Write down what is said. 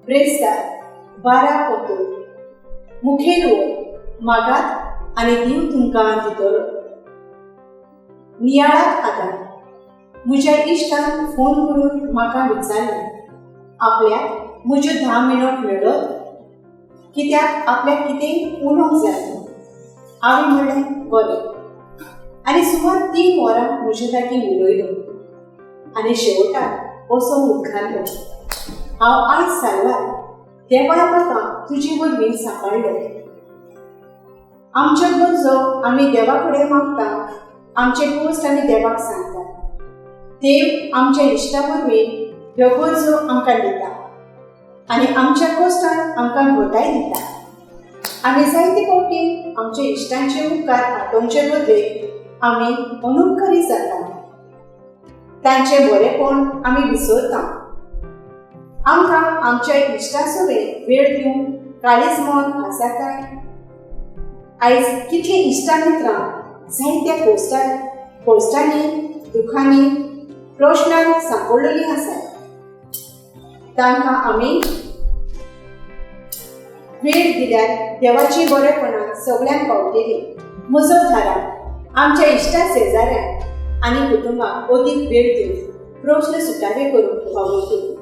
ब्रेस्तार 12 ऑक्टोबर. मुखेल वळ, मागात आनी देव तुमकां दितलो. नियाळाक आदार. म्हज्या इश्टान फोन करून म्हाका विचारलें, आपल्याक म्हज्यो 10 मिनट मेळत, कित्याक आपल्याक कितेंय उलोवंक जाय. हांवें म्हणलें, बरें, आनी सुमार 3 वरां म्हजे लागीं उलयलो आनी शेवटाक असो उद्गारलो, हांव आयज साल्वार, देवान म्हाका तुजे वरवीं सांबाळ्ळो. आमच्यो गरजो आमी देवा कडेन मागता, आमचे कश्ट आमी देवाक सांगता. देव आमच्या इश्टा वरवीं ह्यो गरजो आमकां दिता आनी आमच्या कश्टान आमकां घटाय दिता. आमी जायते फावटी आमच्या इश्टांचे उपकार आठोवचे बदले आमी अनुपकारी जाता. तांचें बरेपण आमी विसरता. आमकां आमच्या इश्टा सवें वेळ दिवंक काळीज मन आसा काय? आयज कितलीं इश्टां मित्रां जायत्या कश्टांनी, दुखांनी, प्रश्नांत सांपडलेलीं आसात. तांकां आमी वेळ दिल्यार देवाची बरेपणां सगळ्यांक पावतली. म्हजो थाराव, आमच्या इश्टा शेजाऱ्यांक आनी कुटुंबाक अदीक वेळ दिवन प्रश्न सुटावे करूंक वावुरतली.